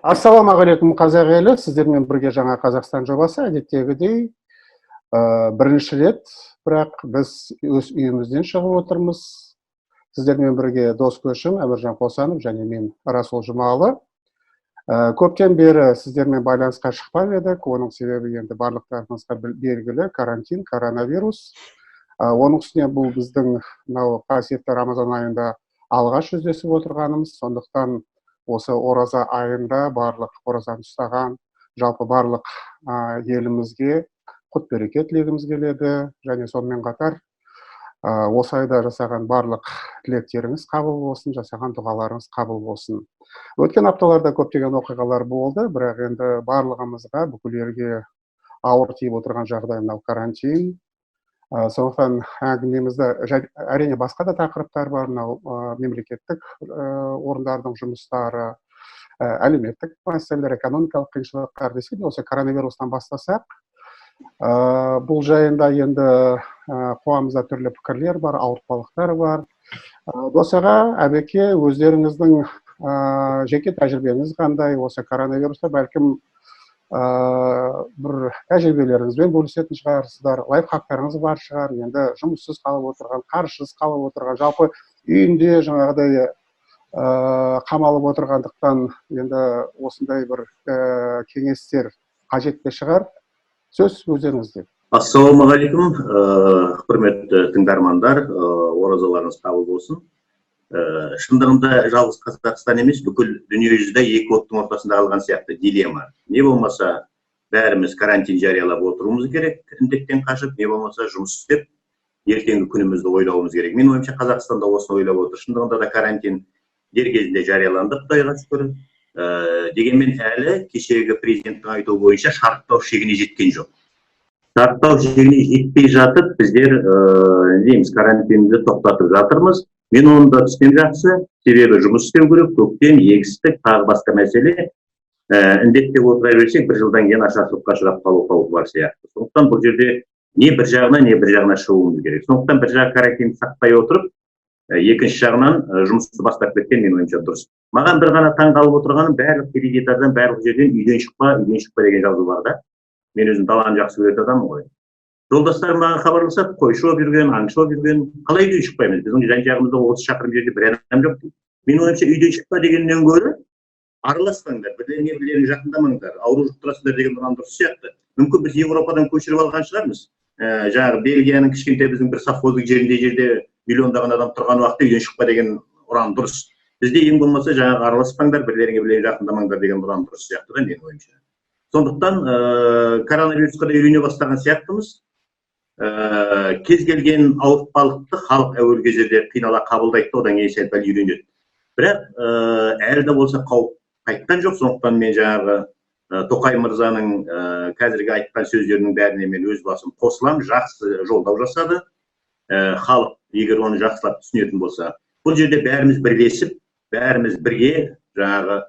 Ассалаумағалейкум, қазақ елі! Сіздермен бірге Жаңа Қазақстан жобасы. Әдеттегідей, бірінші рет, бірақ біз өз үйімізден шығып отырмыз. Сіздермен бірге дос көшім Әміржан Қосанов және мен, Расул Жұмалы. Көптен бері сіздермен байланысқа шықпап едік. Оның себебі енді барлықтарыңызға белгілі: карантин, коронавирус. Оның үстіне бұл біздің мынау қасиетті Рамазан айында алғаш жүздесіп отырғанымыз. Сондықтан осы ораза айында барлық оразаны ұстаған, жалпы барлық елімізге құт береке тілегіміз келеді. Және сонымен қатар осы айда жасаған барлық тілектеріңіз қабыл болсын, жасаған дұғаларыңыз қабыл болсын. Өткен апталарда көптеген оқиғалар болды, бірақ енді барлығымызға, бүкіл елге ауыр тиіп отырған жағдай мынау карантин. Сондықтан әңгімемізді, әрине, басқа да тақырыптар бар, мынау мемлекеттік орындардың жұмыстары, әлеуметтік мәселелер, экономикалық қиыншылықтар десе де, осы коронавирустан бастасақ. Бұл жайында енді қоғамымызда түрлі пікірлер бар, ауыртпалықтар бар. Дос аға, Әбеке, өздеріңіздің жеке тәжірибеңіз қандай осы коронавируста? Бәлкім, бір тәжірибелеріңізбен бөлісетін шығарсыздар, лайфхактарыңыз бар шығар. Енді жұмыссыз қалып отырған, қаржысыз қалып отырған, жалпы үйінде жаңағыдай қамалып отырғандықтан, енді осындай бір кеңестер қажет те шығар. Сөз өздеріңізде. Ассалаумағалейкум, құрметті тыңдармандар, оразаларыңыз қабыл болсын! Шындығында жалғыз Қазақстан емес, бүкіл дүниежүзіде екі оттың ортасында қалған сияқты дилемма: не болмаса бәріміз карантин жариялап отыруымыз керек індеттен қашып, не болмаса жұмыс істеп, ертеңгі күнімізді ойлауымыз керек. Менің ойымша, Қазақстан да осыны ойлап отыр. Шындығында да карантин дер кезінде жарияланды, құдайға шүкір. Дегенмен әлі кешегі президенттің айтуы бойынша шарықтау шегіне жеткен жоқ. Шарықтау шегіне жетпей жатып, біздер не дейміз, карантинді тоқтатып жатырмыз. Мен оны да түсінемін жақсы, себебі жұмыс істеу керек, көктем, егістік, тағы басқа мәселе. Індетте отыра берсек, бір жылдан кейін ашаршылыққа ұшырап қалу қаупі бар сияқты. Сондықтан бұл жерде не бір жағына, не бір жағына шығуымыз керек. Сондықтан бір жағы карантинді сақтай отырып, екінші жағынан жұмысты бастап кеткен, менің ойымша, дұрыс. Маған бір ғана таң қалып отырғаным, барлық теледидардан, барлық жерден «Үйден шықпа, үйден шықпа» деген жазу бар да. Мен өзім даланы жақсы көретін адаммын ғой. Жолдастарым маған хабарласады, қойшы болып жүрген, аңшы болып жүрген. «Қалай үйден шықпаймыз, біздің жан жағымызда 30 шақырым жерде бір адам жоқ», – дейді. Менің ойымша, «Үйден шықпа» дегеннен гөрі «Араласпаңдар, бірлеріңе бірлерің жақындамаңдар, ауру жұқтырасыңдар» деген ұран дұрыс сияқты. Мүмкін, біз Европадан көшіріп алған шығармыз. Жаңағы Бельгияның кішкентай біздің бір совхоздың жерінде жерде миллиондаған адам тұрған уақытта «Үйден шықпа» деген ұран дұрыс. Бізде ең болмаса жаңағы «Араласпаңдар, бірлеріңе бірлерің жақындамаңдар» деген ұран дұрыс сияқты да, менің ойымша. Сондықтан коронавирусқа да үйрене бастаған сияқтымыз. Кез келген ауыртпалықты халық әуелгі кездерде қинала қабылдайды да, одан кейін сәл пәл үйренеді. Бірақ әлі де болса қауіп қайтқан жоқ. Сондықтан мен жаңағы Тоқай мырзаның қазіргі айтқан сөздерінің бәріне мен өз басым қосыламын. Жақсы жолдау жасады. Халық егер оны жақсылап түсінетін болса, бұл жерде бәріміз бірлесіп, бәріміз бірге жаңағы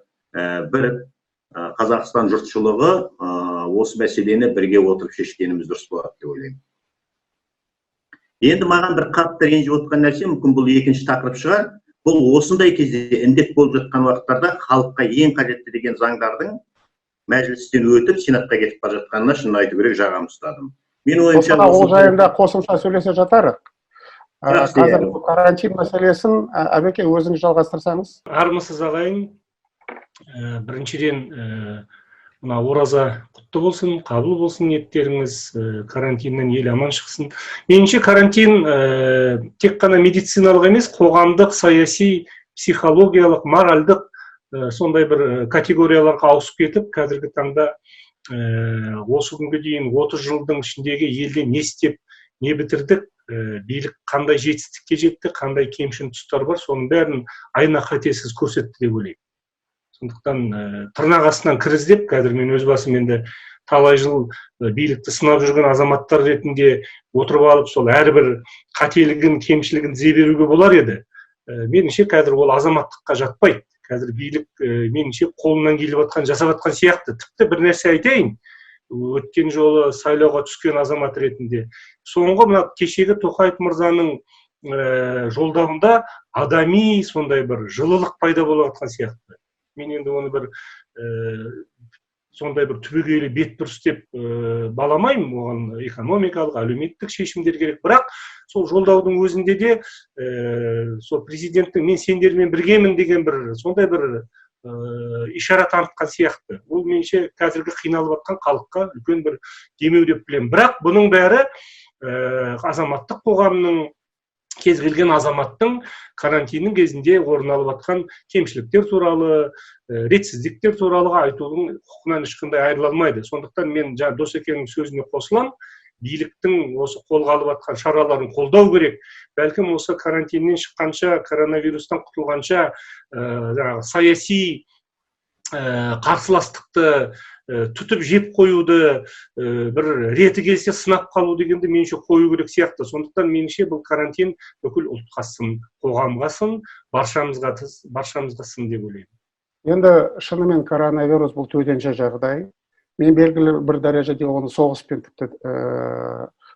бір Қазақстан жұртшылығы осы мәселені бірге отырып шешкеніміз дұрыс болады деп ойлаймын. Енді маған бір қатты ренжіп отқан нәрсе, мүмкін, бұл екінші тақырып шығар, бұл осындай кезде, індет болып жатқан уақыттарда халыққа ең қажетті деген заңдардың Мәжілістен өтіп, Сенатқа кетіп бара жатқанына, шынын айту керек, жағамды ұстадым. Менің ойымша, ол жайында қосымша сөйлесе жатарық. Қазір карантин мәселесін, Әбеке, өзіңіз жалғастырсаңыз. Армысыз, ағайын! Біріншіден, мына ораза құтты болсын, қабыл болсын ниеттеріңіз, карантиннен ел аман шықсын. Меніңше, карантин тек қана медициналық емес, қоғамдық, саяси, психологиялық, моральдық сондай бір категорияларға ауысып кетіп, қазіргі таңда осы күнге дейін 30 жылдың ішіндегі елде не істеп, не бітірдік, билік қандай жетістікке жетті, қандай кемшін тұстар бар, соның бәрін айна қатесіз көрсетті деп ойлаймын. Сондықтан тырнақ астынан кір іздеп, қазір мен өз басым енді талай жыл билікті сынап жүрген азаматтар ретінде отырып алып, сол әрбір қателігін, кемшілігін тізе беруге болар еді. Меніңше, қазір ол азаматтыққа жатпайды. Қазір билік, меніңше, қолынан келіп жатқан, жасап жатқан сияқты. Тіпті бір нәрсе айтайын, өткен жолы сайлауға түскен азамат ретінде, соңғы мына кешегі Тоқаев мырзаның жолдауында адами сондай бір жылылық пайда болып жатқан сияқты. Мен енді оны бір Сондай бір түбегейлі бетбұрыс деп баламаймын, оған экономикалық, әлеуметтік шешімдер керек. Бірақ сол жолдаудың өзінде де сол президенттің мен сендермен біргемін деген бір сондай бір ишара танытқан сияқты. Ол меніңше қазіргі қиналып жатқан халыққа үлкен бір демеу деп білемін. Бірақ бұның бәрі азаматтық қоғамның, кез келген азаматтың карантиннің кезінде орын алып жатқан кемшіліктер туралы, ретсіздіктер туралы айтудың құқығынан ешқандай айырыла алмайды. Сондықтан мен жаңа Досекеңнің сөзіне қосыламын, биліктің осы қолға алып жатқан шараларын қолдау керек. Бәлкім осы карантиннен шыққанша, коронавирустан құтылғанша, жаңағы саяси қарсыластықты түтіп жеп қоюды, бір реті келсе сынап қалу дегенді меніңше қою керек сияқты. Сондықтан меніңше бұл карантин бүкіл ұлтқа сын, қоғамға сын, баршамызға сын деп ойлаймын. Енді шынымен коронавирус бұл төтенше жағдай. Мен белгілі бір дәрежеде оны соғыспен тіпті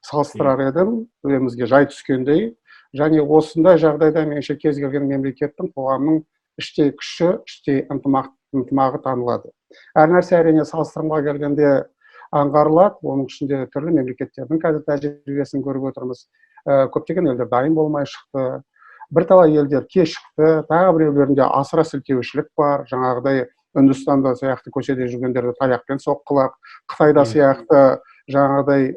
салыстырар едім, өзімізге жай түскендей. Және осындай жағдайда меніңше кез келген мемлекеттің, қоғамның іштей күші, іштей ынтымағы танылады. Әр нәрсе әрине салыстырмаға келгенде аңғарылады, оның ішінде түрлі мемлекеттердің қазір тәжірибесін көріп отырмыз. Көптеген елдер дайын болмай шықты, бірталай елдер кешікті, тағы біреулерінде асыра сілтеушілік бар, жаңағыдай Үндістанда сияқты көшеде жүргендерді таяқпен соққылап, Қытайда сияқты жаңағыдай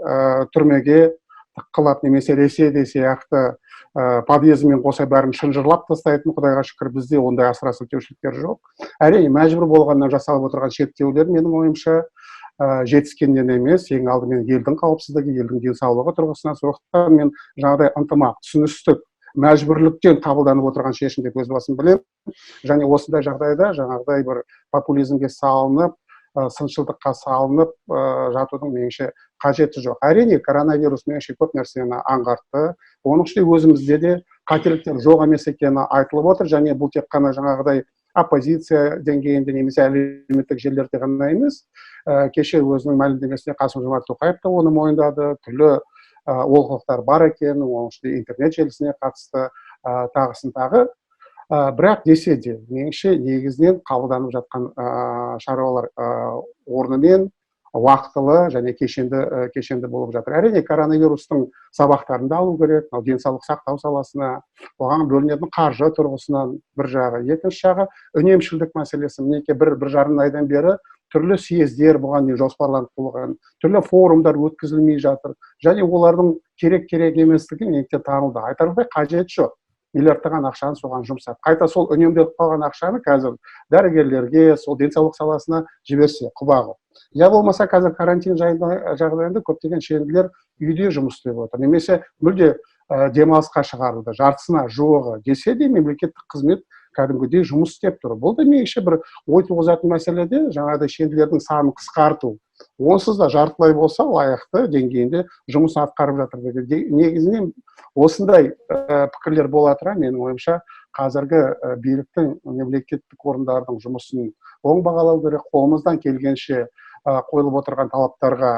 түрмеге тыққылап, немесе Ресейде сияқты подъездімен қоса бәрін шынжырлап тастайтын. Құдайға шүкір, бізде ондай асыра сілтеушіліктер жоқ. Әрине, мәжбүр болғаннан жасалып отырған шектеулер менің ойымша жетіскеннен емес, ең алдымен елдің қауіпсіздігі, елдің денсаулығы тұрғысынан. Сондықтан мен жаңағыдай ынтымақ, түсіністік, мәжбүрліктен қабылданып отырған шешім деп өз басым білемін. Және осындай жағдайда жаңағыдай бір популизмге салынып, сыншылдыққа салынып жатудың меніңше қажеті жоқ. Әрине, коронавирус меніңше көп нәрсені аңғартты. Оның ішінде өзімізде де қателіктер жоқ емес екені айтылып отыр. Және бұл тек қана жаңағыдай оппозиция деңгейінде немесе әлеуметтік желілерде ғана емес. Кеше өзінің мәлімдемесінде Қасым-Жомарт Тоқаев та оны мойындады. Түрлі олқылықтар бар екен, оның ішінде интернет желісіне қатысты, тағысын тағы. Бірақ десе де, меніңше негізінен қабылданып жатқан шаруалар орнымен, уақытылы және кешенді болып жатыр. Әрине, коронавирустың сабақтарын да алу керек, мынау денсаулық сақтау саласына, оған бөлінетін қаржы тұрғысынан бір жағы, екінші жағы үнемшілдік мәселесі. Мінекей бір жарым айдан бері түрлі съездер бұған дейін жоспарланып қойылған, түрлі форумдар өткізілмей жатыр. Және олардың керек-керек еместігі неліктен танылды. Айтарлықтай қажет жоқ. Миллиардтаған ақшаны соған жұмсап, қайта сол үнемделіп қалған ақшаны қазір дәрігерлерге, сол денсаулық саласына жіберсе құбағы. Я болмаса қазір карантин жағдайында көптеген шенділер үйде жұмыс істеп отыр, немесе мүлде демалысқа шығарылды, жартысына жуығы десе де мемлекеттік қызмет кәдімгідей жұмыс істеп тұр. Бұл да меніңше бір ой туғызатын мәселеде жаңағыдай шенділердің санын қысқарту. Онсыз да жартылай болса лайықты деңгейінде жұмыс атқарып жатыр деген. Негізінен осындай пікірлер бола тұра, менің ойымша, қазіргі биліктің, мемлекеттік орындардың жұмысын оң бағалау керек, қолымыздан келгенше қойылып отырған талаптарға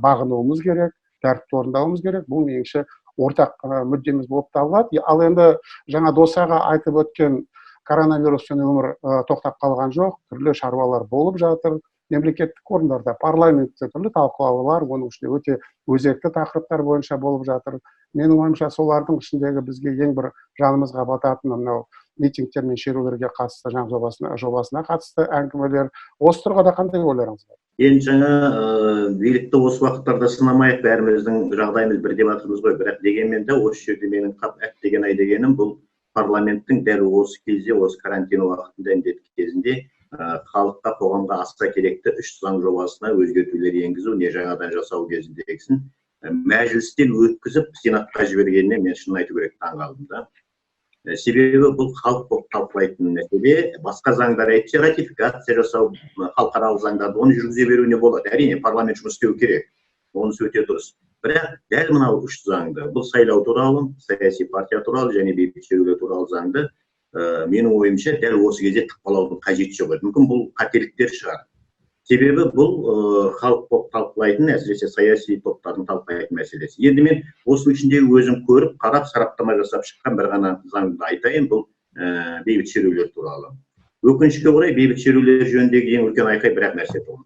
бағынуымыз керек, тәртіпті орындауымыз керек. Бұл меніңше ортақ мүддеміз болып табылады. Ал енді жаңа Дос аға айтып өткен коронавируспен өмір тоқтап қалған жоқ, түрлі шаруалар болып жатыр. Мемлекеттік орындарда, парламентте түрлі талқылаулар, оның ішінде өте өзекті тақырыптар бойынша болып жатыр. Менің ойымша, солардың ішіндегі бізге ең бір жанымызға бататыны мынау митингтер мен шерулерге қатысты заң жобасына қатысты әңгімелер. Осы тұрғыда қандай ойларыңыз бар? Енді жаңа билікті осы уақыттарда сынамайық, бәріміздің жағдайымыз бір деп жатырмыз ғой. Бірақ дегенмен де осы жерде менің қап әттеген ай дегенім бұл парламенттің дәл осы кезде, осы карантин уақытында, індет кезінде халыққа, қоғамға аса керекті үш заң жобасына өзгертулер енгізу, не жаңадан жасау кезіндегісін мәжілістен өткізіп сенатқа жібергеніне мен шынын айту керек таң қалдым да. Себебі бұл халық болып талқылайтын мәселе, басқа заңдар әйтсе ратификация жасау, халықаралық заңдарды оны жүргізе беруіне болады. Әрине, парламент жұмыс істеу керек, онысы өте дұрыс. Бірақ дәл мынау үш заңды, бұл сайлау туралы, саяси партия туралы және бейбіт шерулер туралы заңды, менің ойымша дәл осы кезде тықпалаудың қажеті жоқ еді. Мүмкін бұл қателіктер шығар. Себебі бұл халық болып талқылайтын, әсіресе саяси топтардың талқылайтын мәселесі. Енді мен осының ішінде өзім көріп, қарап, сараптама жасап шыққан бір ғана заңды айтайын, бұл бейбіт шерулер туралы. Өкінішке орай, бейбіт шерулер жөніндегі ең үлкен айқай бір ақ нәрсе тұғын.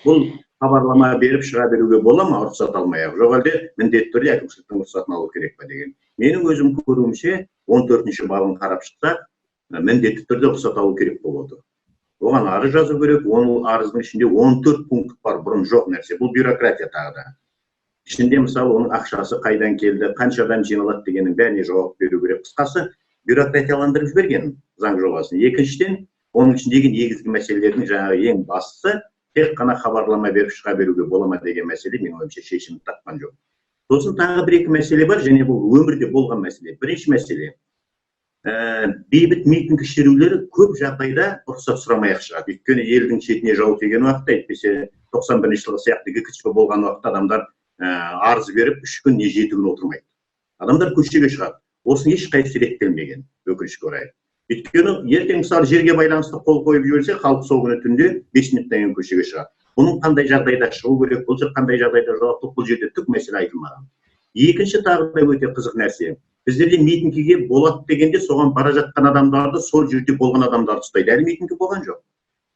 Бұл хабарлама беріп шыға беруге бола ма рұқсат алмай ақ, жоқ әлде міндетті түрде әкімшіліктің рұқсатын алу керек па деген. Менің өзім көруімше, 14-ші бабын қарап шықсақ, міндетті түрде рұқсат алу керек болып отыр. Оған арыз жазу керек, оның арыздың ішінде 14 пункт бар, бұрын жоқ нәрсе. Бұл бюрократия тағы да. Ішінде мысалы оның ақшасы қайдан келді, қанша адам жиналады дегеннің бәріне жауап беру керек. Қысқасы, бюрократияландырып жіберген заң жобасын. Екіншіден, оның ішіндегі негізгі мәселелердің жаңағы ең бастысы тек қана хабарлама беріп шыға беруге бола ма деген мәселе менің ойымша шешімін тапқан жоқ. Сосын тағы бір-екі мәселе бар, және бұл өмірде болған мәселе. Бірінші мәселе, бейбіт митинг шерулері көп жағдайда рұқсат сұрамай ақ шығады. Өйткені елдің шетіне жау тиген уақытта, әйтпесе 91 жылғы сияқты ГКЧП болған уақытта адамдар арыз беріп 3 күн не 7 күн отырмайды. Адамдар көшеге шығады. Осының ешқайсысы реттелмеген, өкінішке орай. Өйткені ертең мысалы жерге байланысты қол қойып жіберсе, халық сол күні түнде 5 минуттан кейін көшеге шығады. Бұның қандай жағдайда шығу керек, бұл жер қандай жағдайда жауаптылық, бұл жерде түк мәселе айтылмаған. Екінші тағы да өте қызық нәрсе. Біздерде митингіге болады дегенде соған бара жатқан адамдарды, сол жерде болған адамдарды ұстайды. Әлі митингі болған жоқ.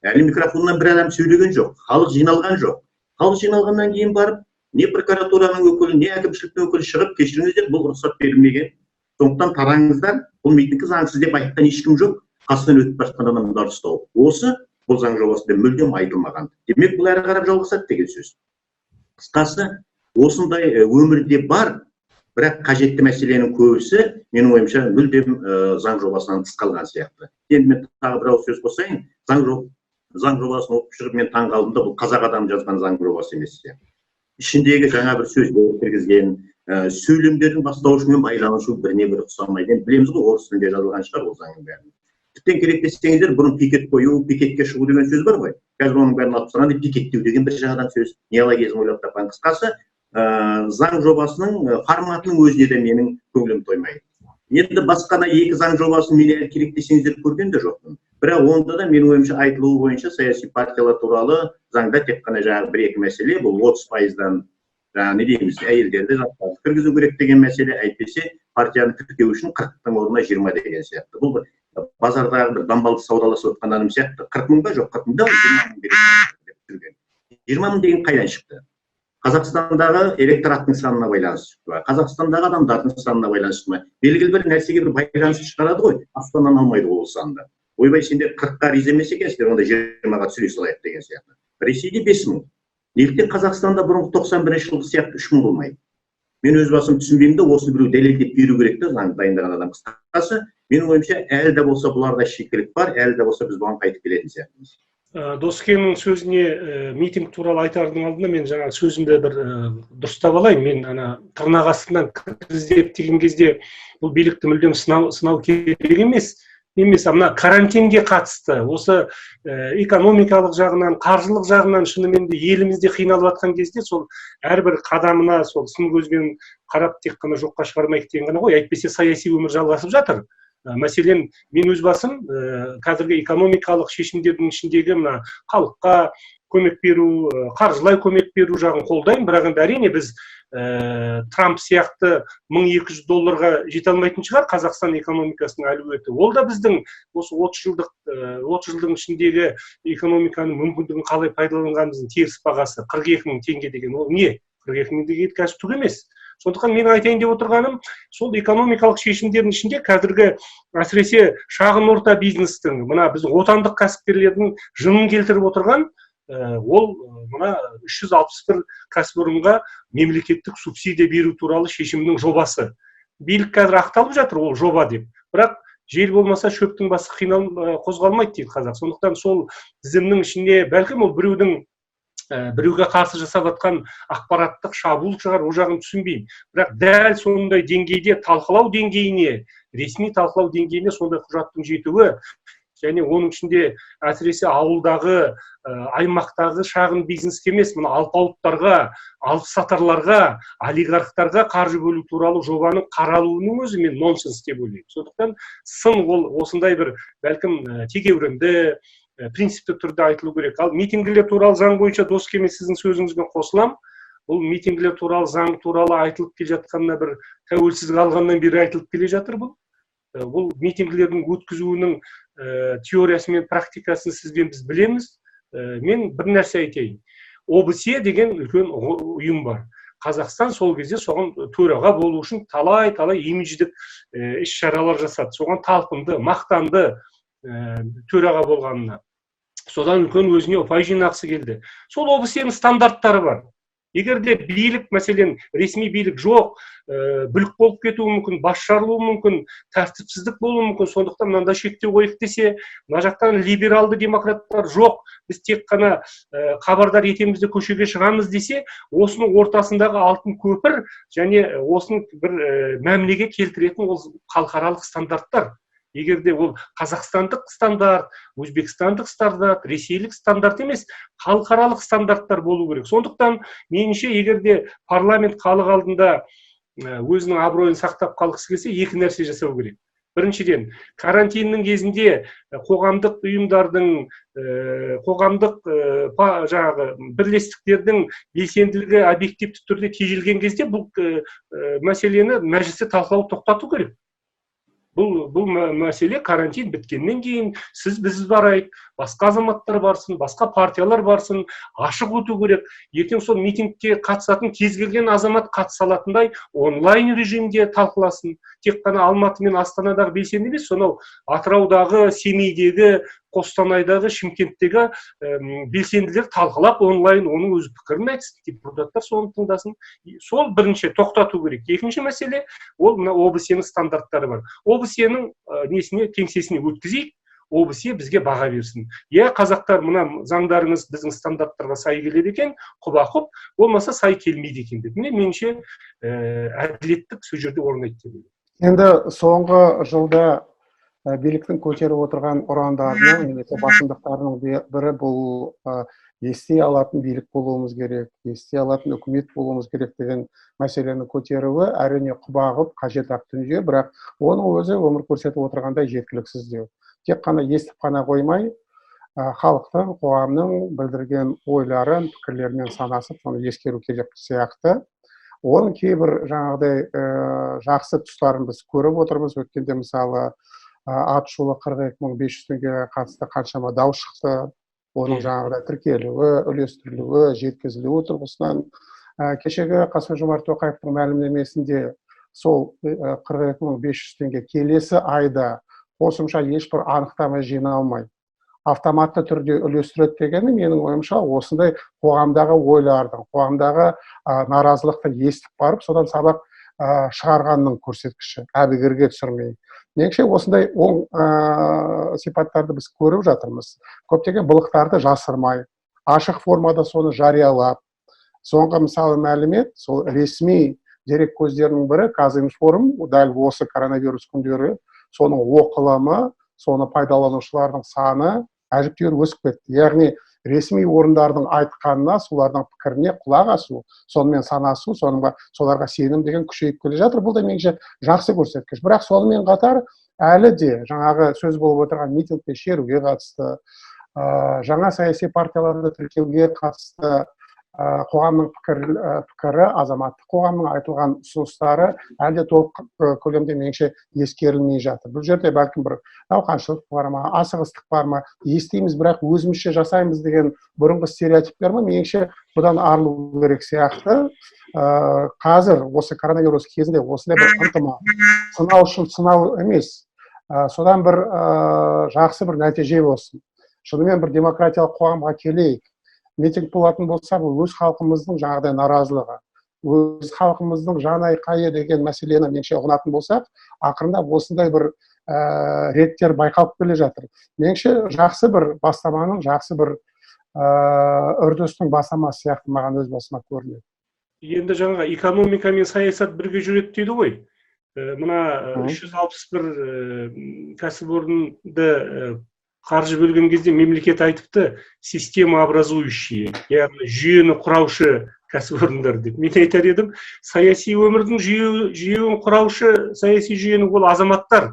Әлі микрофоннан бір адам сөйлеген жоқ. Халық жиналған жоқ. Халық жиналғаннан кейін барып, не прокуратураның өкілі, не әкімшіліктің өкілі шығып, кешіріңіздер, бұл рұқсат берілмеген. Сондықтан тараңыздар, бұл митингі заңсыз деп айтқан ешкім жоқ, қасынан өтіп бара жатқан адамдарды ұстау. Осы бұл заң жобасында мүлдем айтылмаған. Демек, бұл әрі қарап жалғасады деген сөз. Қысқасы, осындай өмірде бар, бірақ қажетті мәселенің көбісі, менің ойымша, мүлдем заң жобасынан тыс қалған сияқты. Енді мен тағы бір ауыз сөз қосайын. Заң жобасын оқып шығып, мен таң қалдым да, бұл қазақ адамы жазған заң жобасы емес сияқты. Ішіндегі жаңа бір сөздер кіргізген, сөйлемдердің бастауышымен байланысу біріне бірі ұқсамайды. Енді білеміз ғой, орыс тілінде жазылған шығар ол заңның бәрін. Тіптен керек десеңіздер, бұрын пикет қою, пикетке шығу деген сөз бар ғой. Қазір оның бәрін алып тастаған, пикеттеу деген бір жаңадан сөз, неологизм ойлап тапқан. Қысқасы, заң жобасының форматының өзіне де менің көңілім тоймайды. Енді басқа да екі заң жобасын мен әлі керек десеңіздер көрген де жоқпын. Бірақ онда да менің ойымша айтылуы бойынша саяси партиялар туралы заңда тек қана жаңағы бір-екі мәселе, бұл 30%-дан жаңағы не дейміз, әйелдерді жастарды кіргізу керек деген мәселе, әйтпесе партияны тіркеу үшін 40-тың орнына 20 деген сияқты. Бұл бір базардағы бір дамбалды саудаласып отқан адам сияқты. 40 мың ба? Жоқ, 40 мың да, 20 мың береді деп түсірген. 20 мың деген қайдан шықты? Қазақстандағы электораттың санына байланысты шықты ма? Қазақстандағы адамдардың санына байланысты ма? Белгілі бір нәрсеге бір байланысты шығарады ғой, аспаннан алмайды ғой ол санды. Ойбай, сендер 40-қа риза емес екенсіздер, онда 20-ға түсіре салайық деген сияқты. Ресейде 5 мың. Неліктен Қазақстанда бұрынғы 91 жылғы сияқты 3 мың болмайды? Мен өз басым түсінбеймін де, осыны біреу дәлелдеп беру керек те, заң дайындаған адам. Қысқасы, менің ойымша, әлі де болса бұларда шикілік бар, әлі де болса біз бұған қайтып келетін сияқтымыз. Доскеннің сөзіне митинг туралы айтардың алдында мен жаңа сөзімді бір дұрыстап алайын. Мен ана тырнақ астынан кіргізіп деген кезде бұл билікті мүлдем сынау керек емес. Емес, мына карантинге қатысты осы экономикалық жағынан, қаржылық жағынан шынымен де елімізде қиналып жатқан кезде сол әрбір қадамына сол сын көзбен қарап тек қана жоққа шығармайық деген ғана ғой. Әйтпесе саяси өмір жалғасып жатыр. Мәселен, мен өз басым қазіргі экономикалық шешімдердің ішіндегі мына халыққа көмек беру, қаржылай көмек беру жағын қолдаймын. Бірақ енді әрине біз Трамп сияқты 1200 долларға жете алмайтын шығар Қазақстан экономикасының әлеуеті. Ол да біздің осы 30 жылдың ішіндегі экономиканың мүмкіндігін қалай пайдаланғанымыздың теріс бағасы. 42 мың теңге деген ол не? 42 мың теңге қазір түк емес. Сондықтан мен айтайын деп отырғаным, сол экономикалық шешімдердің ішінде қазіргі әсіресе шағын орта бизнестің, мына біздің отандық кәсіпкерлердің жынын келтіріп отырған, ол мына 361 кәсіпорынға мемлекеттік субсидия беру туралы шешімнің жобасы. Билік қазір ақталып жатыр ол жоба деп. Бірақ жел болмаса шөптің басы қозғалмайды дейді қазақ. Сондықтан сол тізімнің ішінде бәлкім ол біреуге қарсы жасап жатқан ақпараттық шабуыл шығар, ол жағын түсінбеймін. Бірақ дәл сондай деңгейде талқылау деңгейіне, ресми талқылау деңгейіне сондай құжаттың жетуі және оның ішінде әсіресе ауылдағы, аймақтағы шағын бизнеске емес, мына алпауыттарға, алыпсатарларға, олигархтарға қаржы бөлу туралы жобаның қаралуының өзі мен нонсенс деп ойлаймын. Сондықтан сын ол осындай бір бәлкім тегеурінді, принципті түрде айтылу керек. Ал митингілер туралы заң бойынша Доскеме сіздің сөзіңізбен қосыламын. Бұл митингілер туралы заң туралы айтылып келе жатқанына бір тәуелсіздік алғаннан бері айтылып келе жатыр бұл. Бұл митингілердің өткізуінің теориясы мен практикасын сізбен біз білеміз. Мен бір нәрсе айтайын. ОБСЕ деген үлкен ұйым бар. Қазақстан сол кезде соған төраға болу үшін талай-талай имидждік іс-шаралар жасады. Соған талпынды, мақтанды төраға болғанына. Содан үлкен өзіне ұпай жинағысы келді. Сол ОБСЕ-нің стандарттары бар. Егер де билік, мәселен, ресми билік жоқ, бүлік болып кетуі мүмкін, бас жарылуы мүмкін, тәртіпсіздік болуы мүмкін, сондықтан мынандай шектеу қойық десе, мына жақтан либералды демократтар жоқ, біз тек қана хабардар етеміз де көшеге шығамыз десе, осының ортасындағы алтын көпір және осының бір мәмілеге келтіретін ол халықаралық стандарттар. Егер де ол қазақстандық стандарт, өзбекстандық стандарт, ресейлік стандарт емес, халықаралық стандарттар болу керек. Сондықтан меніңше, егер де парламент халық алдында өзінің абыройын сақтап қалғысы келсе, екі нәрсе жасау керек. Біріншіден, карантиннің кезінде қоғамдық ұйымдардың, қоғамдық жаңағы бірлестіктердің белсенділігі объективті түрде тежелген кезде бұл мәселені мәжілісте талқылауды тоқтату керек. Бұл мәселе карантин біткеннен кейін сіз біз барайық, басқа азаматтар барсын, басқа партиялар барсын, ашық өту керек. Ертең сол митингке қатысатын кез келген азамат қатыса алатындай онлайн режимде талқыласын. Тек қана Алматы мен Астанадағы белсенді емес, сонау Атыраудағы, Семейдегі, Қостанайдағы, Шымкенттегі белсенділер талқылап онлайн оның өз пікірін айтсын, депутаттар соны тыңдасын. Сол бірінші тоқтату керек. Екінші мәселе, ол мына ОБСЕ-нің стандарттары бар. ОБСЕ-нің несіне, кеңсесіне өткізейік, ОБСЕ бізге баға берсін. Иә, қазақтар, мына заңдарыңыз біздің стандарттарға сай келеді екен, құба-құп, болмаса сай келмейді екен деп. Міне, меніңше, әділеттік сол жерде орнайды деп ойлаймын. Енді соңғы жылда биліктің көтеріп отырған ұрандарының немесе басымдықтарының бірі бұл ести алатын билік болуымыз керек, ести алатын үкімет болуымыз керек деген мәселені көтеруі әрине құба-құп қажет ақ дүние, бірақ оның өзі өмір көрсетіп отырғандай жеткіліксіздеу. Тек қана естіп қана қоймай, халықтың, қоғамның білдірген ойларын, пікірлерімен санасып, соны ескеру керек сияқты. Оның кейбір жаңағыдай жақсы тұстарын біз көріп отырмыз. Өткенде мысалы аты шулы 42 500 теңгеге қатысты қаншама дау шықты. Оның жаңағыдай тіркелуі, үлестірілуі, жеткізілуі тұрғысынан. Кешегі Қасым-Жомарт Тоқаевтың мәлімдемесінде сол 42 500 теңге келесі айда қосымша ешбір анықтама жиналмай автоматты түрде үлестіреді дегені, менің ойымша, осындай қоғамдағы ойлардың, қоғамдағы наразылықты естіп барып, содан сабақ шығарғанның көрсеткіші, әбігерге түсірмей. Меніңше, осындай оң сипаттарды біз көріп жатырмыз. Көптеген былықтарды жасырмай, ашық формада соны жариялап. Соңғы мысалы мәлімет, сол ресми дерек көздерінің бірі Казинформ, дәл осы коронавирус күндері соның оқылымы, соны пайдаланушылардың саны әжептәуір өсіп кетті. Яғни ресми орындардың айтқанына, солардың пікіріне құлақ асу, сонымен санасу, соларға сенім деген күшейіп келе жатыр. Бұл да меніңше жақсы көрсеткіш. Бірақ сонымен қатар әлі де жаңағы сөз болып отырған митинг пен шеруге қатысты, жаңа саяси партияларды тіркеуге қатысты, қоғамның пікірі, азаматтық қоғамның айтылған ұсыныстары әлі де толық көлемде меніңше ескерілмей жатыр. Бұл жерде бәлкім бір науқаншылық бар ма, асығыстық бар ма, естиміз, бірақ өзімізше жасаймыз деген бұрынғы стереотиптер ма, меніңше бұдан арылу керек сияқты. Қазір осы коронавирус кезінде осындай бір ынтымақ, сынау үшін сынау емес, содан бір жақсы бір нәтиже болсын. Шынымен бір демократиялық қоғамға келейік. Митинг болатын болса, бұл өз халқымыздың жаңағыдай наразылығы, өз халқымыздың жан айқайы деген мәселені меніңше ұғынатын болсақ, ақырындап осындай бір реттер байқалып келе жатыр. Меніңше жақсы бір бастаманың, жақсы бір үрдістің бастамасы сияқты маған өз басыма көрінеді. Енді жаңа экономика мен саясат бірге жүреді дейді ғой. Мына 361 кәсіпорынды қаржы бөлген кезде мемлекет айтыпты, система образующие, яғни жүйені құраушы кәсіпорындар деп. Мен айтар едім, саяси өмірдің жүйені құраушы саяси жүйені ол азаматтар.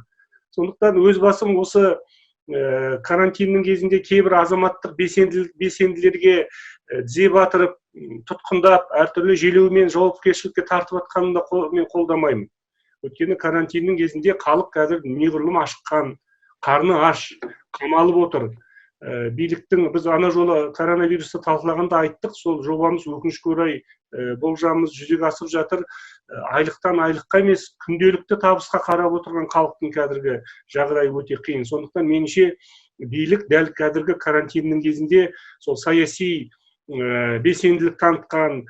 Сондықтан өз басым осы карантиннің кезінде кейбір азаматтық белсенділерге тізе батырып, тұтқындап, әртүрлі желеумен жауапкершілікке тартып жатқанын да мен қолдамаймын. Өйткені карантиннің кезінде халық қазір неғұрлым ашыққан, Қарны аш, қамалып отыр. Биліктің, біз ана жолы коронавирусты талқылағанда айттық, сол жобамыз, өкінішке орай, болжамымыз жүзеге асып жатыр. Айлықтан айлыққа емес, күнделікті табысқа қарап отырған халықтың қазіргі жағдайы өте қиын. Сондықтан меніңше, билік дәл қазіргі карантиннің кезінде сол саяси белсенділік танытқан,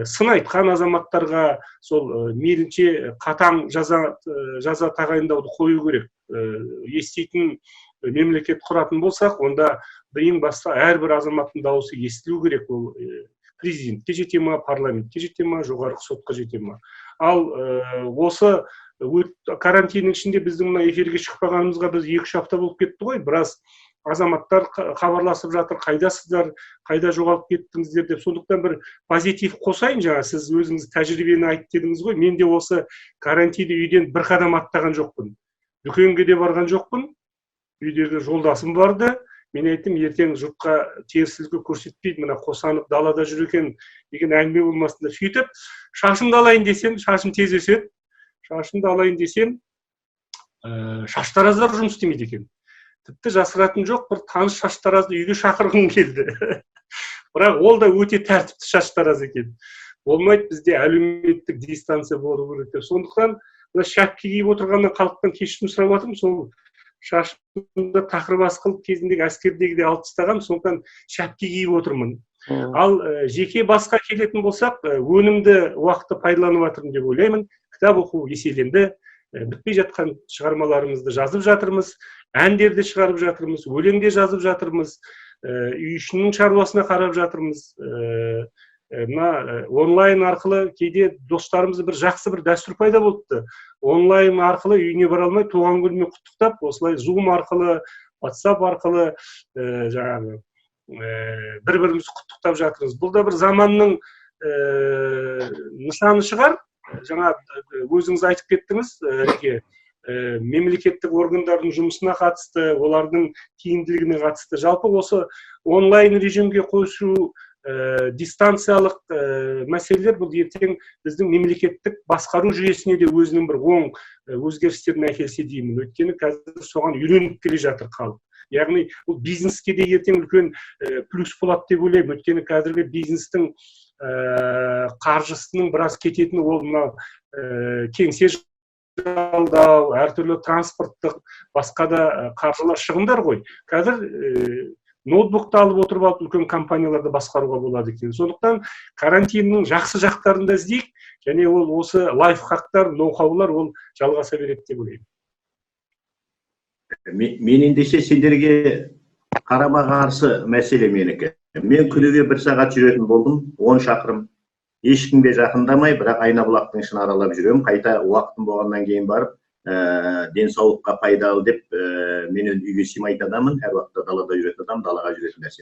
сын айтқан азаматтарға сол мейлінше қатаң жаза тағайындауды қою керек. Еститін мемлекет құратын болсақ, онда ең басты әрбір азаматтың дауысы естілу керек. Ол президентке жете ма, парламентке жете ма, жоғарғы сотқа жете ма. Ал осы карантиннің ішінде біздің мына эфирге шықпағанымызға біз 2-3 апта болып кетті ғой. Біраз азаматтар хабарласып жатыр, қайдасыздар, қайда жоғалып кеттіңіздер деп. Сондықтан бір позитив қосайын. Жаңа сіз өзіңіз тәжірибені айт дедіңіз ғой. Мен де осы карантинде үйден бір қадам аттаған жоқпын, дүкенге де барған жоқпын. Үйдегі жолдасым барды. Мен айттым, ертең жұртқа теріс үлгі көрсетпейді, мына Қосанов далада жүр екен деген әңгіме болмасын деп. Сөйтіп шашымды алайын десем, шашым тез өседі, шашымды алайын десем, шаштараздар жұмыс істемейді екен. Тіпті жасыратын жоқ, бір таныс шаштаразды үйге шақырғым келді. Бірақ ол да өте тәртіпті шаштараз екен. Болмайды, бізде әлеуметтік дистанция болу керек деп. Сондықтан мына шәпке киіп отырғаннан халықтан кешірім сұрап жатырмын. Сол шашымды тақыр бас қылып, кезіндегі әскердегідей алып тастағанмын, сондықтан шәпке киіп отырмын. Ал жеке басқа келетін болсақ, өнімді уақытты пайдаланып жатырмын деп ойлаймын. Кітап оқу еселенді, бітпей жатқан шығармаларымызды жазып жатырмыз, әндерді шығарып жатырмыз, өлең де жазып жатырмыз, үй ішінің шаруасына қарап жатырмыз. Мына онлайн арқылы кейде достарымыз, бір жақсы бір дәстүр пайда болыпты. Онлайн арқылы үйіне бара алмай, туған күнімен құттықтап, осылай Zoom арқылы, WhatsApp арқылы жаңағы бір бірімізді құттықтап жатырмыз. Бұл да бір заманның нышаны шығар. Жаңа өзіңіз айтып кеттіңіз, Әреке, мемлекеттік органдардың жұмысына қатысты, олардың тиімділігіне қатысты. Жалпы осы онлайн режимге қосу, дистанциялық мәселелер бұл ертең біздің мемлекеттік басқару жүйесіне де өзінің бір оң өзгерістерін әкелсе деймін. Өйткені қазір соған үйреніп келе жатыр халық. Яғни бұл бизнеске де ертең үлкен плюс болады деп ойлаймын. Өйткені қазіргі бизнестің қаржысының біраз кететіні ол мына кеңсе жалдау, әртүрлі транспорттық, басқа да қаржылар шығындар ғой. Қазір ноутбукты алып отырып алып үлкен компанияларды басқаруға болады екен. Сондықтан карантиннің жақсы жақтарын да іздейік, және ол осы лайфхактар, ноу-хаулар ол жалғаса береді деп ойлаймын. Мен ендеше сендерге қарама-қарсы мәселе менікі. Мен күніге 1 сағат жүретін болдым, 10 шақырым. Ешкімге жақындамай, бірақ Айнабұлақтың ішін аралап жүремін. Қайта уақытым болғаннан кейін барып, денсаулыққа пайдалы деп, мен енді үйге сыймайтын адаммын, әр уақытта далада жүретін адам, далаға жүретін нәрсе.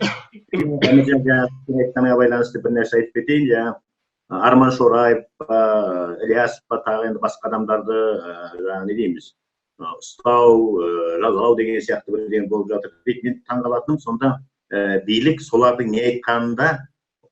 Айтқаныңа байланысты бір нәрсе айтып кетейін. Жаңа Арман Шораев па, Ілиясов па, тағы енді басқа адамдарды, жаңа не дейміз, ұстау, жазалау деген сияқты бірдеңе болып жатыр дейді. Мен таңғалатыным сонда, билік солардың не айтқанында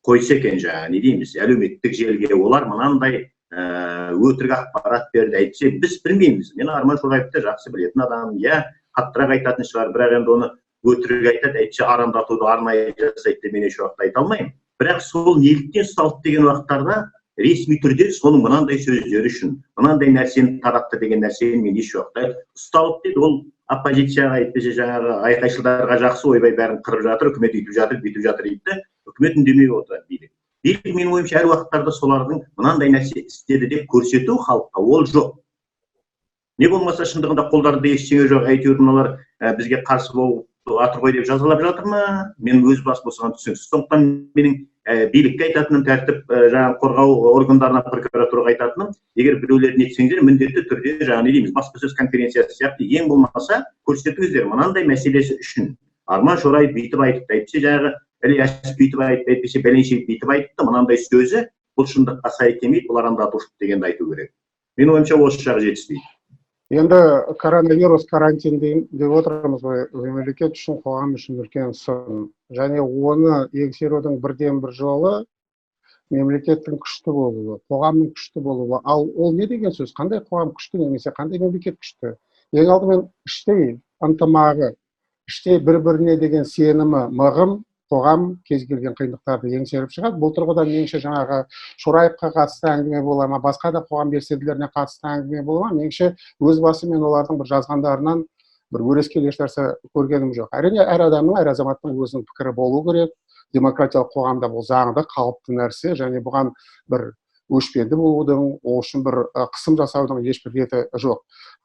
қойса екен, жаңа не дейміз, әлеуметтік желіге олар мынандай өтірік ақпарат берді, әйтпесе біз білмейміз. Мен Арман Шораевты жақсы білетін адам, иә, қаттырақ айтатын шығар, бірақ енді оны өтірік айтады, әйтпесе арандатуды арнайы жасайды деп мен еш уақытта айта алмаймын. Бірақ сол неліктен ұсталды деген уақыттарда ресми түрде соның мынандай сөздері үшін мынандай нәрсені таратты деген нәрсені мен еш уақытта ұсталып дейді. Ол оппозицияға, әйтпесе жаңағы айқайшылдарға жақсы, ойбай бәрін қырып жатыр, үкімет үйтіп жатыр, бүйтіп жатыр дейді де, үкімет үндемей отырады. Билік менің ойымша әр уақыттарда солардың мынандай нәрсе істеді деп көрсету халыққа ол жоқ. Не болмаса шындығында қолдарында ештеңе жоқ, әйтеуір мыналар бізге қарсы болып жатыр ғой деп жазалап жатыр ма? Мен өз басым осыған түсініксіз. Сондықтан менің билікке айтатыным, тәртіп жаңағы қорғау органдарына, прокуратураға айтатыным, егер біреулер нетсеңдер, міндетті түрде жаңағы не дейміз, баспасөз конференциясы сияқты ең болмаса көрсетіңіздер, мынандай мәселесі үшін Арман Шораев бүйтіп айтыпты, әйтпесе жаңағы Ілиясов бүйтіп айтты, әйтпесе бәленшеев бүйтіп айтыпты, мынандай сөзі бұл шындыққа сай келмейді, бұл арандатушылық дегенді айту керек. Менің ойымша осы жағы жетіспейді. Енді коронавирус, карантин деп отырмыз ғой, мемлекет үшін, қоғам үшін үлкен сын. Және оны еңсерудің бірден бір жолы мемлекеттің күшті болуы, қоғамның күшті болуы. Ал ол не деген сөз? Қандай қоғам күшті немесе қандай мемлекет күшті? Ең алдымен іштей ынтымағы, іште бір-біріне деген сенімі мығым қоғам кез келген қиындықтарды еңсеріп шығады. Бұл тұрғыда меніңше жаңағы Шораевқа қатысты әңгіме бола ма, басқа да қоғам белсенділеріне қатысты әңгіме бола ма, меніңше өз басым мен олардың бір жазғандарынан бір өрескел ешнәрсе көргенім жоқ. Әрине, әр адамның, әр азаматтың өзінің пікірі болу керек. Демократиялық қоғамда бұл заңды, қалыпты нәрсе, және бұған бір өшпенді болудың, ол үшін бір қысым жасаудың ешбір реті жоқ.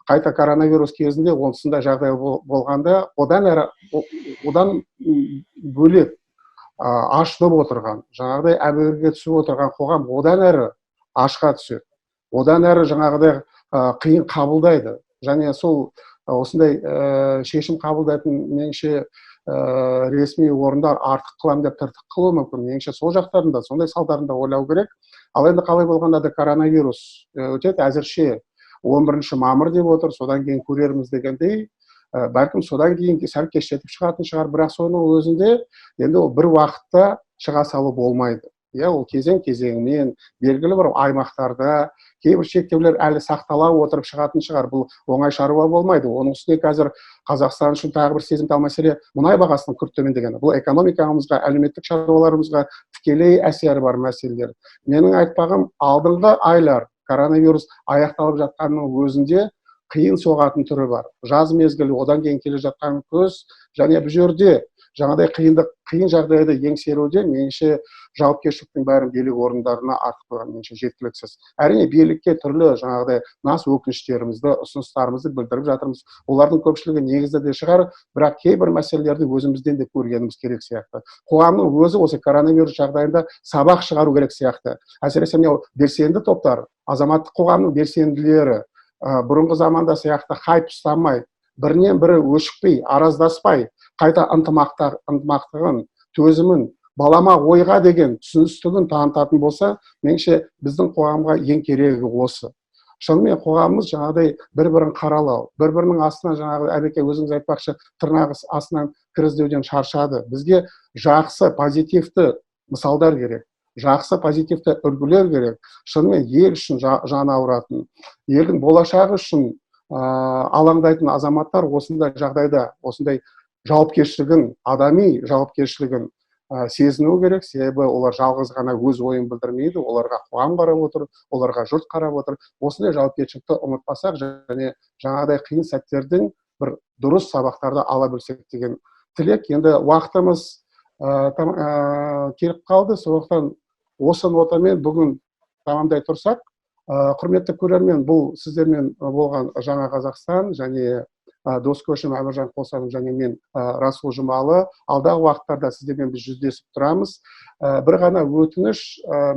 Қайта коронавирус кезінде осындай жағдай болғанда, одан әрі, одан бөлек ашынып отырған, жаңағыдай әбігерге түсіп отырған қоғам одан әрі ашқа түседі, одан әрі жаңағыдай қиын қабылдайды. Және сол осындай шешім қабылдайтын меніңше ресми орындар артық қылам деп тыртық қылуы мүмкін. Меніңше сол жақтарында, сондай салдарында ойлау керек. Ал енді қалай болғанда да коронавирус өтеді, әзірше 11 мамыр деп отыр, содан кейін көрерміз дегендей, бәлкім содан кейін сәл кештетіп шығатын шығар, бірақ соның өзінде енді ол бір уақытта шыға салу болмайды. Иә, ол кезең-кезеңімен белгілі бір аймақтарда кейбір шектеулер әлі сақтала отырып шығатын шығар. Бұл оңай шаруа болмайды. Оның үстіне қазір Қазақстан үшін тағы бір сезімтал мәселе мұнай бағасының күрт төмендегені. Бұл экономикамызға, әлеуметтік шаруаларымызға тікелей әсері бар мәселелер. Менің айтпағым, алдыңғы айлар коронавирус аяқталып жатқанның өзінде қиын соғатын түрі бар. Жаз мезгілі, одан кейін келе жатқан күз, және бұл жерде жаңағыдай қиын жағдайды еңсеруде меніңше жауапкершіліктің бәрін билік орындарына артып қойған меніңше жеткіліксіз. Әрине, билікке түрлі жаңағыдай нас өкініштерімізді, ұсыныстарымызды білдіріп жатырмыз. Олардың көпшілігі негізді де шығар, бірақ кейбір мәселелерді өзімізден де көргеніміз керек сияқты. Қоғамның өзі осы коронавирус жағдайында сабақ шығару керек сияқты. Әсіресе мынау белсенді топтар, азаматтық қоғамның белсенділері, бұрынғы заманда сияқты хайп ұстамай, бірінен бірі өшікпей, араздаспай, қайта ынтымақтығын, төзімін, балама ойға деген түсіністігін танытатын болса, меніңше біздің қоғамға ең керегі осы. Шынымен қоғамымыз жаңағыдай бір-бірін қаралау, бір-бірінің астынан жаңағы Әбеке өзіңіз айтпақшы, тырнағы астынан кір іздеуден шаршады. Бізге жақсы, позитивті мысалдар керек, жақсы позитивті үлгілер керек. Шынымен ел үшін жаны ауыратын, елдің болашағы үшін алаңдайтын азаматтар осындай жағдайда, осындай жауапкершілігін, адами жауапкершілігін сезіну керек. Себебі олар жалғыз ғана өз ойын білдірмейді, оларға қоғам қарап отыр, оларға жұрт қарап отыр. Осындай жауапкершілікті ұмытпасақ және жаңағыдай қиын сәттердің бір дұрыс сабақтарды ала білсек деген тілек. Енді уақытымыз келіп қалды, сондықтан осы нотамен бүгін тамамдай тұрсақ. Құрметті көрермен, бұл сіздермен болған Жаңа Қазақстан және дос көшім Әміржан Қосанов және мен Расул Жұмалы. Алдағы уақыттарда сіздермен біз жүздесіп тұрамыз. Бір ғана өтініш,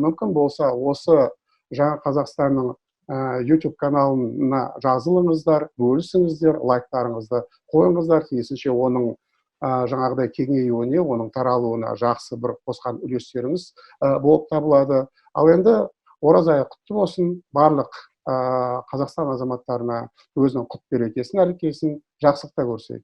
мүмкін болса осы Жаңа Қазақстанның YouTube каналына жазылыңыздар, бөлісіңіздер, лайктарыңызды қойыңыздар, тиісінше оның жаңағыдай кеңеюіне, оның таралуына жақсы бір қосқан үлестеріңіз болып табылады. Ал енді ораза айы құтты болсын, барлық Қазақстан азаматтарына өзінің құт берекесін, әрекесін жақсылықта көрсек.